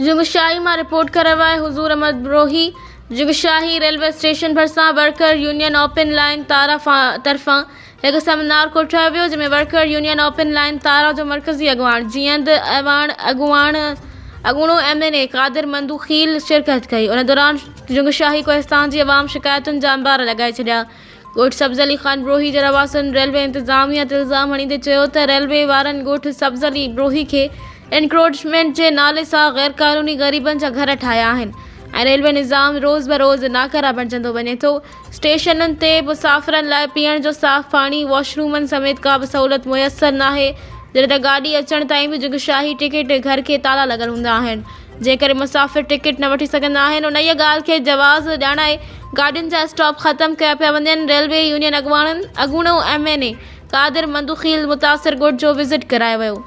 جنگشاهي مان رپورٽ ڪري رهيو آهي حضور احمد بروهي جنگشاهي ريلوي اسٽيشن ڀرسان ورڪر يونين اوپن لائين تارا طرفان هڪ سيمينار ڪوٺايو ويو جنهن ۾ ورڪر يونين اوپن لائين تارا جو مرڪزي اڳواڻ جيئند اعواڻ اڳواڻ اڳوڻو M N A Qadir Mandokhel شرڪت ڪئي ان دوران جنگشاهي ڪوهستان جي عوام شڪايتن جا انبار لڳائي ڇڏيا ڳوٺ سبز علي خان بروهي جي رهواسين ريلوي انتظاميا تي الزام هڻيندي چيو ته ريلوي وارن ڳوٺ سبز علي بروهي کي انڪروچمينٽ جي نالي سان غيرقانوني غريبن جا گهر ٺاهيا آهن ۽ ريلوي نظام روز بروز ناڪاره بڻجندو وڃي ٿو اسٽيشنن تي مسافرن لاء پيئڻ جو صاف پاڻي واش رومن سميت ڪا به سهولت ميسر ناهي جڏهن ته گاڏي اچڻ تائين به جنگشاهي ٽڪيٽ گهر کي تالا لڳل هوندا آهن جنهن ڪري مسافر ٽڪيٽ نه وٺي سگهندا آهن انهيء ڳالهه کي جواز ڄاڻائي گاڏين جا اسٽاپ ختم ڪيا پيا وڃن ريلوي يونين اڳواڻن اڳوڻو M N A Qadir Mandokhel متاثر ڳوٺ جو وزٽ ڪرايو ويو.